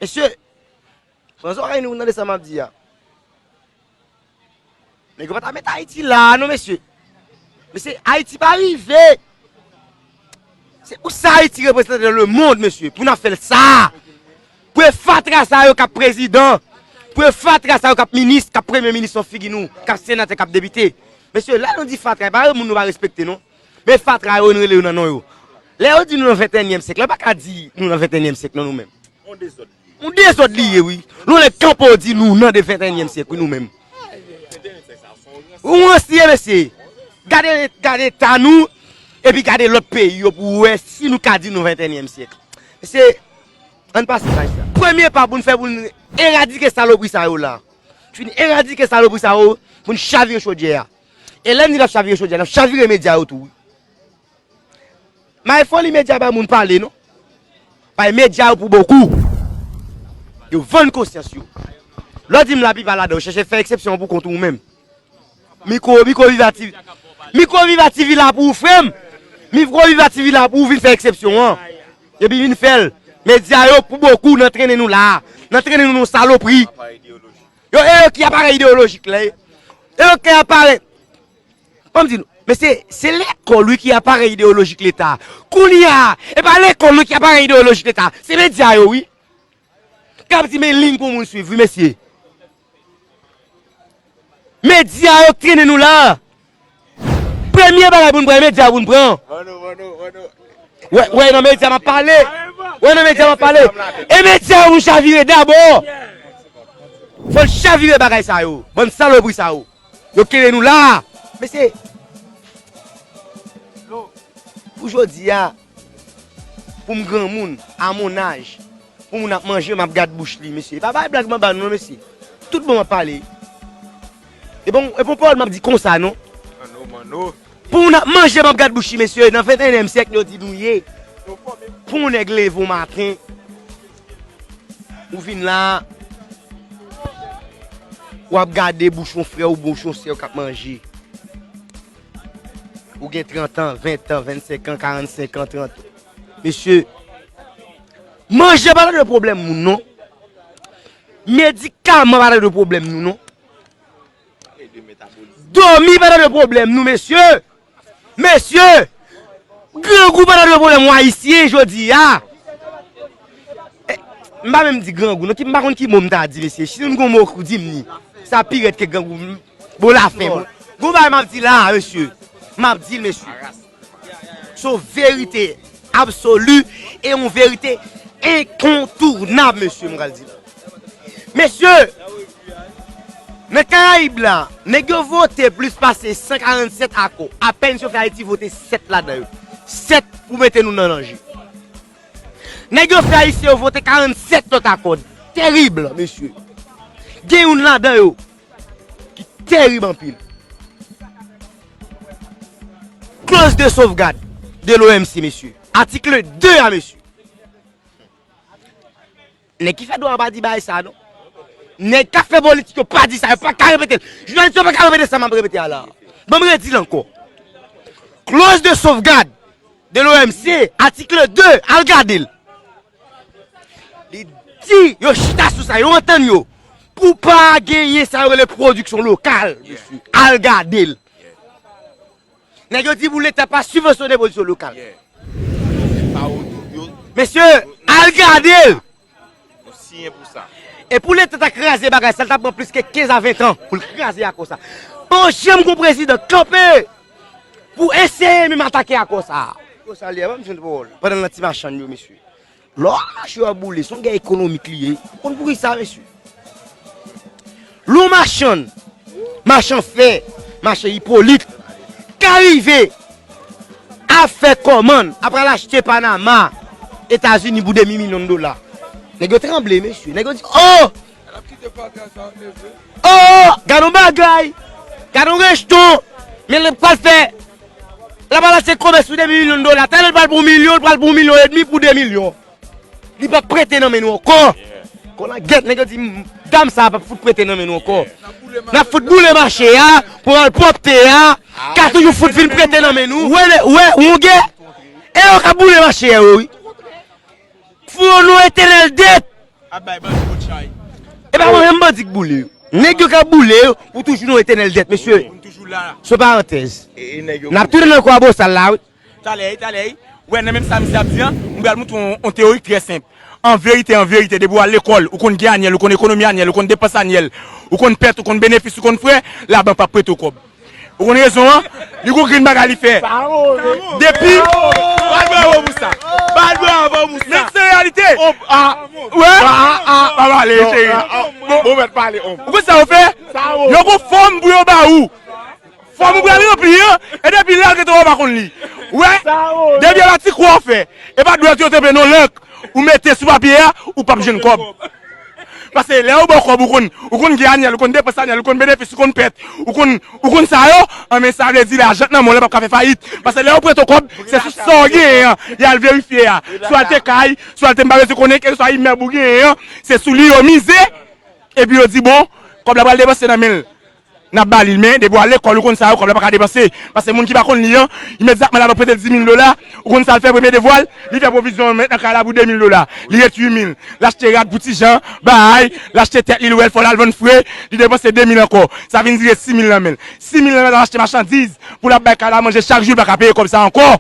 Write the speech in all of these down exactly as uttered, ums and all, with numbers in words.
Mesye, pran zòrèy nou pou tande sa m ap di a. Nèg yo pa ta met Ayiti la a non, mesye. Mesye, Ayiti pa rive. Se pou sa Ayiti reprezante nan lemonn, mesye, pou n ap fè l sa. Pou e fatra sa yo k ap prezidan, pou e fatra sa yo k ap minis, k ap premye minis nan figi nou, k ap senatè, k ap depite. Mesye, lè nou di fatra, e pa moun nou pa respekte non. Men fatra yo, nou rele yo nan non yo. Lè yo di nou nan ventenyèm syèk la, yo pa ka di nou nan ventenyèm syèk non, nou menm. Yon dezòd li ye, wi. Nou lè kanpe w di nou nan de ventenyèm syèk, wi, nou menm. Ou ranse, mesye. Gade, gade eta nou, epi gade lòt peyi yo pou w wè si nou ka di nou ventenyèm syèk. Mesye, ann pase paj sa. Premye pa pou n fè pou n eradike salopri sa yo la. Fin eradike salopri sa yo, pou n chavire chodyè a. E lè n di n ap chavire chodyè a, n ap chavire medya yo tou, wi. May foli medya bay moun pale non. Bay medya yo pou bokou. Yo vann konsyans yo. Lè w di m laplipa ladan yo chèche fè eksepsyon pou kont ou menm. Miko, Miko Viva T V. Miko Viva T V la pou ou frè m. Miko Viva T V la pou ou vin fè eksepsyon an. Epi vin fè l. Medya yo pou bokou nan trennen nou la. Nan trennen nou nan salopri. Yo, e yo ki aparèy ideyolojik la. E yo ki aparèy Ban m di nou, mesye, se lekòl wi ki aparèy ideyolojik Leta. Kounye a, e pa lekòl non ki aparèy ideyolojik Leta. Se medya yo wi. K ap di men liy pou moun swiv wi, mesye. Medya yo k trennen nou la. Premye bagay pou n pran, e medya yo pou n pran. Wè, wè, nan medya m ap pale. Wè, nan medya m ap pale. E medya yo pou n chavire dabò. Fò n chavire bagay sa yo. Bann salopri sa yo. Yo kenbe nou la. Mesye, pou jodi a, pou m granmoun, a mon âge, pou moun ap manje, m ap gad bouch li, mesye. E pa bay blag m ap ba nou, non, mesye. Tout bon m ap pale. E bon, e bon pawòl m ap di konsa, non. Pou moun ap manje, m ap gad bouch li, mesye. Nan venteyenyèm syèk, yo di nou ye. Pou yon nèg leve yon maten, ou vin la, w ap gade bouch yon frè w, bouch yon sè w k ap manje. Ou gen trant an, ven an, vennsenk an, karannsenk an, trant an. Mesye, manje pa ta dwe pwoblèm moun, non. Medikaman pa ta dwe pwoblèm nou, non. Dòmi pa ta dwe pwoblèm nou, mesye. Mesye, grangou pa ta dwe pwoblèm yon Ayisyen jodi a. Eh, m pa menm di grangou, non, ki, m pa konn ki mo m ta di, mesye. Si nou gon mo, di m li. Sa pi rèd ke grangou. Bon, lafen, bon. Gon bagay m ap di la, mesye. M ap di l, mesye. Se yon verite absoli e yon verite enkontounab, mesye, m pral di la. Mesye, nan Karayib la, nèg yo vote plis pase san karannsèt akò. Apèn si yo fè Ayiti vote sèt ladan yo. Sèt pou mete nou nan danje. Nèg yo fè Ayisyen yo vote karannsèt lòt akò. Terib, mesye. Gen youn ladan yo ki terib anpil. Clause de sauvegarde de l'O M C, mesye. Atik de a, mesye. Nèg ki fè dwa pa di bagay sa, non. Nèg k ap fè politik yo pa di sa, yo pa ka repete l. Jounalis yo pa ka repete sa m ap repete a la. Ban m redi l ankò. Clause de sauvegarde de l'O M C, atik de, al gade l. Li di, yo chita sou sa, yo antann yo. Pou pa genyen sa yo rele pwodiksyon lokal, mesye. Al gade l. Nèg yo di pou Leta pa sibvansyone pwodiksyon lokal. Mesye, al gade l. E pou Leta ta kraze bagay sa, l ta pran plis ke kenz a ven tan pou l kraze akò sa. Pa janm gon prezidan kanpe pou eseye menm atake akò sa. Yo sa li a, ban m jwenn pawòl. Pandan l nan ti machann yo, mesye. Lè w ap mache w ap boule, se yon gè ekonomik li ye. Ou konn poukisa, mesye? Lè w machann, machann fè, machann Ipolit, ka rive ap fè kòmann, ap al achte Panama, Etazini pou de mil milyon dola. Nèg yo tranble, mesye. Nèg yo di, oh! Oh, gad yon bagay! Gad yon rejton! Men l pral fè, l ap al achte komès pou de mil milyon dola. Talè l pral pou yon milyon, l pral pou yon milyon edmi pou de milyon. Li p ap prete nan men nou ankò. Kòlangèt, nèg yo di, dam sa a p ap fout prete nan men nou ankò. N ap fout boule mache a, pou al pwòpte a, ka toujou fout vin prete nan men nou. Wè, wè, wongè, e yo k ap boule mache a, yo, wi. Fou yo nou etènèl det. Ap bay bandi bout chay. E pa mwen menm bandi k boule yo. Nèg yo k ap boule yo, pou toujou nan etènèl dèt, mesye. Pou n toujou la. Se yon parantèz. E, e nèg yo N ap tounen nan kwabosal la, wi. Talè, talè. Wè, nan menm sa misye ap di an, m pral montre w yon, yon teyori trè senp. An verite, an verite, depi w al lekòl, ou konn gen anyèl, ou konn ekonomi anyèl, ou konn depans anyèl, ou konn pèt, ou konn benefis, ou konn frè, labank p ap prete w kòb. Ou konn rezon an? Li gon grenn bagay li fè. Depi. Bat bravo pou sa. Bat bravo pou sa. Men se reyalite. Wè? Pa pale, cheri. Bon, bon, mèt pale, om. Ou konn sa yo fè? Yo gon fòm pou yo ba ou. Fòm ou pral ranpli an, e depi lè l rete w pa konn li. Wè? Depi a la ti kwa w fè. E pa dwèt yo te pe non lank. Ou mete sou papye a, ou p ap jwenn kòb. Paske lè yo ba w kòb, ou konn, ou konn gen anyèl, ou konn depans anyèl, ou konn benefis, ou konn pèt, ou konn, ou konn sa yo, anben sa vle di lajan nan men w la p ap ka fè fayit. Paske lè yo prete w kòb, se sou sa w genyen an, y al verifye a. Swa l te kay, swa l te m pa bezwen konnen, kèlkeswa imèb ou genyen an, se sou li yo mize, epi yo di, bon, kòb la pral depanse nan men l. N ap ba li l, men depi w al lekòl, ou konn sa yo, kòb la pa ka depanse. Paske moun ki pa konn li an, imedyatman labank prete l dis mil dola, ou konn sa l fè premye devwa l, li fè pwovizyon mèt nan kay la pou de mil dola. Li ret uit mil. L achte rad pou ti Jan, bay, l achte tèt li, l wè l fò l al vann fre, li depanse de mil ankò. Sa vin dire sis mil nan men l. Sis mil nan men l ap achte machandiz pou l ap bay kay la manje chak jou, li pa ka peye kòb sa ankò.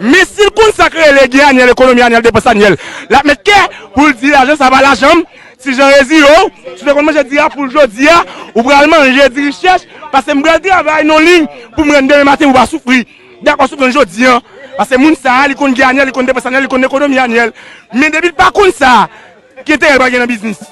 Men si l konn sa k rele gen anyèl ekonomi anyèl depans anyèl, l ap met kè pou l di lajan sa pa lajan m. Ti Jan Rezi yo, si w te konn manje diri a pou l jodi a, ou pral manje diri chèch, paske m pral travay nan liy pou m rann demen maten pou w pa soufri. Dakò, soufrans jodi a. Paske moun sa a, li konn gen anyèl, li konn depans anyèl, li konn ekonomi anyèl. Men depi l pa konn sa, ki enterè l pral gen nan biznis?